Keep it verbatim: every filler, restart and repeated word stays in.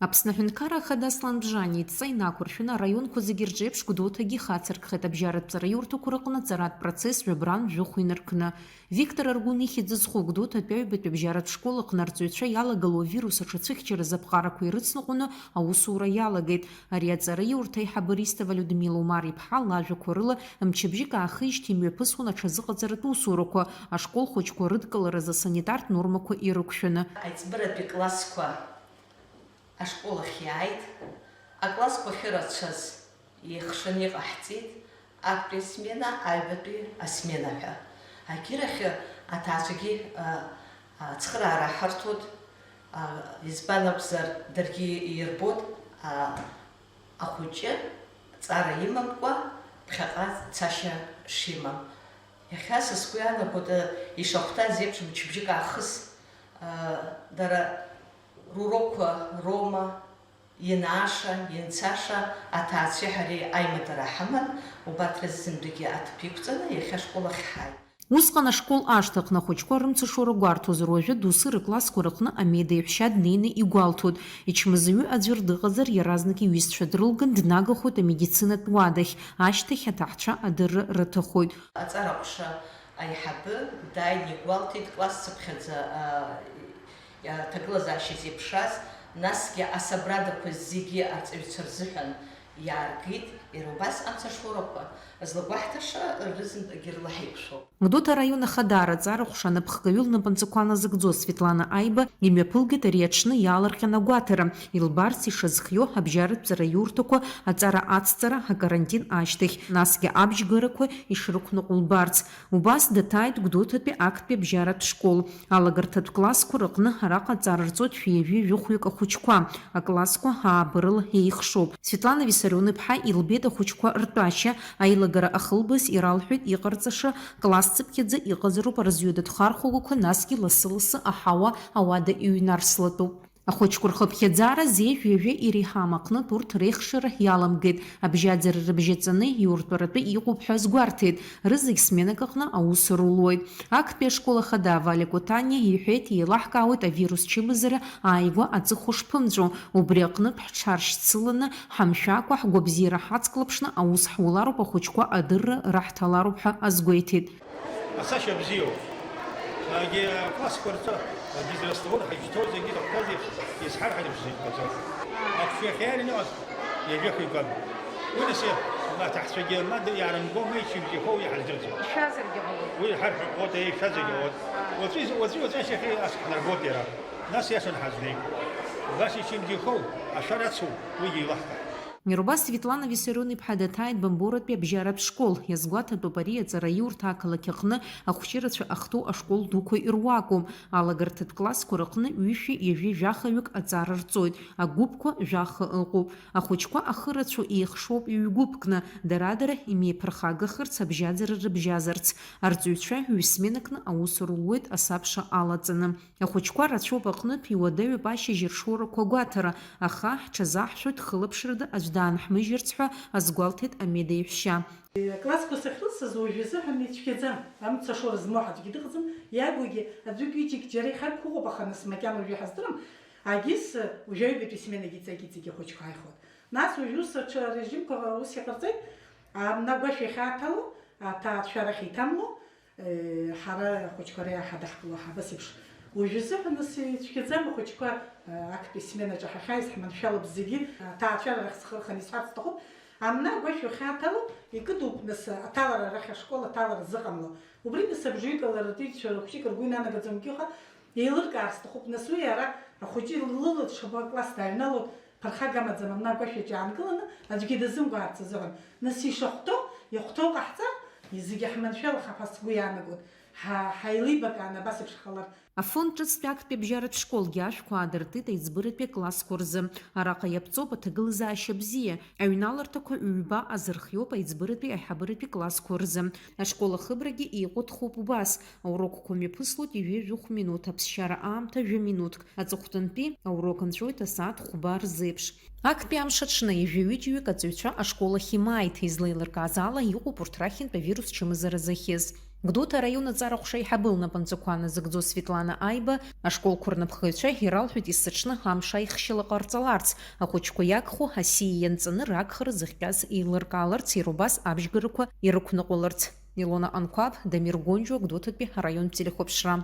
Аԥсны Аҳәынҭқарра Ахада Аслан Бжьаниа идҵа инақәыршәаны араионқәа зегьы рҿеиԥш Гәдоуҭагьы ихацыркхеит абжьаратә ҵараиурҭақәа рыҟны аҵаратә процесс жәабран жәохә инаркны. Виктор Аргәын ихьӡ зху Гәдоуҭатәи аҩбатәи абжьаратә школ аҟны арҵаҩцәа иалагало авирус аҿацәыхьчаразы аԥҟарақәа ирыцныҟәоны аусура иалагеит. Ари аҵараиурҭа аиҳабы Ристова Людмила Умар-иԥҳа лажәақәа рыла, мчыбжьык аахижьҭеи имҩаԥысуан аҽазыҟаҵаратә усурақәа, ашкол хәыҷқәа рыдкыларазы асанитартә нормақәа ирықәшәаны. Аиҵбыратәи классқәа ашкол ахь иааит, аклассқәа ахьырацәаз еихшаны иҟаҳҵеит, актәи асмена, аҩбатәи асмена ҳәа. Агьырахьы аҭаацәагьы, а, ацхыраара ҳарҭоит, а, избан акәзар, даргьы ирбоит, а, ахәыҷы ҵара имамкәа ԥхьаҟа цашьа шимам. Иахьа са сгәы иаанагоит, а, ишахәҭаз еиԥш мчыбжьык аахыс, а, дара рурокқәа роума, ианааша, ианцаша, аҭаацәеи ҳареи аимадара ҳаман, убарҭ рзынтәгьы аҭыԥ иқәҵаны иахьа ашкол ахь ҳааит. Усҟан ашкол ашҭаҟны ахәыҷқәа рымцашоура гәарҭозар, уажәы доусы рыклассқәа рыҟны амеда иаҳәшьа днеины игәалҭоит, ичмазаҩы аӡәыр дыҟазар, иаразнак иҩызцәа дрылган днагахоит амедицинатә уадахь, ашьҭахь аҭаҳцәа адырра рыҭахоит. Аҵара аҟәша аиҳабы дааины игәалҭеит, класс цыԥхьаӡа, а, аҭагылазаашьа зеиԥшраз, насгьы асабрадақәа зегьы арҵаҩцәа рзыҳәан иааргеит, иара убас амцашоурақәа злагәаҳҭаша рызынтәгьы рыла ҳаиқәшәоуп. Гәдоуҭа араион ахадара аҵара ҟәша анапхгаҩы лнапынҵақәа назыгӡо Светлана Аиба имҩаԥылгеит ари аҽны иаалырҟьаны агәаҭара, илбарц ишазхиоу абжьаратә ҵараиурҭақәа аҵара ацҵара акарантин ашьҭахь, насгьы абжьгарақәа ишрықәныҟәо лбарц. Убас даҭааит Гәдоуҭатәи актәи абжьаратә школ. Алагарҭатә классқәа рыҟны араҟа аҵара рҵоит шәи ҩажәи жәохәҩык ахәыҷқәа, аклассқәа ааба рыла еихшоуп. Светлана Виссарион-иԥҳа илбеит ахәыҷқәа ртәашьа, аилагара ахылбыс иралҳәеит иҟарҵаша, класс цыԥхьаӡа иҟазароуп арзҩыдатә хархәагақәа, насгьы лассы-лассы аҳауа ауада иҩнарслатәуп. Ахәыҷқәа рхыԥхьаӡара зежә-ҩажәа иреиҳам аҟнытә урҭ реихшара иаламгеит, абжьаӡара рыбжьаҵаны иуртәаратәы иҟоуп ҳәа азгәарҭеит, рызегь сменак аҟны аус рулуеит. Актәи ашкол ахада Валиа Кәатаниа иҳәеит, еилаҳкаауеит авирус чымазара ааигәа аҵыхәа шԥымҵәо, убри аҟнытә ҳҽааршьцыланы, ҳамшәакәа, ҳгәабзиара ҳацклаԥшны аус ҳулароуп, ахәыҷқәа адырра раҳҭалароуп ҳәа азгәеиҭеит. Ацашьа бзиоуп. Егьи аклассқәа рҿы адезрастворы ҳажьҭоу зегьы ирыхәҭаз еиԥш, изҳарҳәар еиԥш зегьы ҟаҵоуп. Ахәшә иахьааира иҟаз иажәохә икын. Уи нас аҭаҳцәагьы ма д-, иаарымгома, ичымчи хоу иҳаздырӡом. Ишәазаргьы ҟалоит. Уи ҳарҳәақәоит, ишәазаргьы ҟалоит. Уаҵәы, уаҵәы, уаҵәы ашьҭахь ас ҳнарбоит иара. Нас иашан ҳазнеи. Убас ичымчи хоу, ашәара ацу, уигьы илаҳкааит. Иара убас Светлана Виссарион-иԥҳа даҭааит Бамборатәи абжьаратә школ. Иазгәаҭатәуп ари аҵараиурҭа ақалақь аҟны ахәҷырацәа ахҭоу ашкол дуқәа ируакуп. Алагарҭатә классқәа рыҟны ҩышәи ҩажәи жәахаҩык аҵара рҵоит, агәыԥқәа жәаха ыҟоуп. Ахәыҷқәа ахы рацәоу еихшоуп ҩ-гәыԥкны, дара-дара имеиԥырхагахарц абжьаӡара рыбжьазарц. Арҵаҩцәа ҩ-сменакны аус рулуеит асабша алаҵаны. Ахәыҷқәа рацәоуп аҟнытә, иуадаҩуп ашьыжь ршоурақәа гәаҭара, аха ҳҽазаҳшәоит хылаԥшрада аӡә даанҳмыжьырц ҳәа азгәалҭеит амеда иаҳәшьа. Аклассқәа сахьрылсыз уажә изыҳәан ицәгьаӡам, амца ашоура змоу ҳаӡәгьы дыҟаӡам, иагугьы аӡәык ҩыџьагь џьара ихагқәа ыҟоуп, аха нас макьана уажәы иҳаздырам, агьыс уажәаҩбатәи сменагьы иҵегь-иҵегь ахәыҷқәа ааихуеит. Нас уажә ус аҽа режимқәа ус иҟарҵеит, амна агәашә иахьааҭало, аҭаацәа рахь иҭамло, Ҳара ахәыҷқәа реиҳа ҳадаҳкыло ҳабас еиԥш. Уажәазыҳәа нас ицәгьаӡам ахәыҷқәа, актәи сменаҿы ҳахьааиз ҳманшәалоуп зегьы, аҭаацәара рахь схы рханы исҳәарц сҭахуп. Амна агәашә уахьааҭало, икыдуп нас аҭалара арахь ашкол аҭалара зыҟамло. Убри нас абжаҩык аларатәыҩцәа рхәҷык ргәы инанагаӡом, егьиуха, еилыркаар сҭахуп, нас уи ара ахәыҷы лыла дшабо акласс дааҩналоит, Ԥырхага амаӡам, амна агәашә иаҿы аанкыланы, аӡәгьы дазымгәаарц азыҳәан, нас ишахәҭоу, ихәҭоу ҟаҳҵар, зегьы ҳманшәалахап ҳәа сгәы иаанагоит, ҳа-, ҳаилибакааны абас еиԥш ҳҟалар. Афонд ҿыцтәи актәи абжьаратә школгьы ашәқәа аадыртит аиҵбыратәи аклассқәа рзы. Араҟа иаԥҵоуп аҭагылазаашьа бзиа. Аҩналарҭақәа ҩба азырхиоуп аиҵбыратәи аиҳабыратәи классқәа рзы. Ашкол ахыбрагьы еиҟәыҭхоуп убас, аурокқәа мҩаԥыслоит ҩажәи жәохә минуҭ, аԥсшьара аамҭа жәа минуҭк. Аҵыхәтәантәи аурок нҵәоит асааҭ хәба рзеиԥш. Актәи амш аҽны ҩажәи ҩыџьаҩык аҵаҩцәа ашкол ахь имааит, излеилыркааз ала иҟоуп урҭ рахьынтә авирус чымазара зыхьыз. Гәдоуҭа араион аҵара ҟәша аиҳабы лнапынҵақәа ааназыгӡо Светлана Аиба ашколқәа рнапхгаҩцәа иралҳәеит есыҽны амш аихшьала ҟарҵаларц, ахәыҷқәа иагхо асиа ианҵаны рагхара зыхҟьаз еилыркааларц, иара убас абжьгарақәа ирықәныҟәаларц. Илона Анқәаб, Дамир Гонџьуа, Гәдоуҭатәи араионтә телехәаԥшра.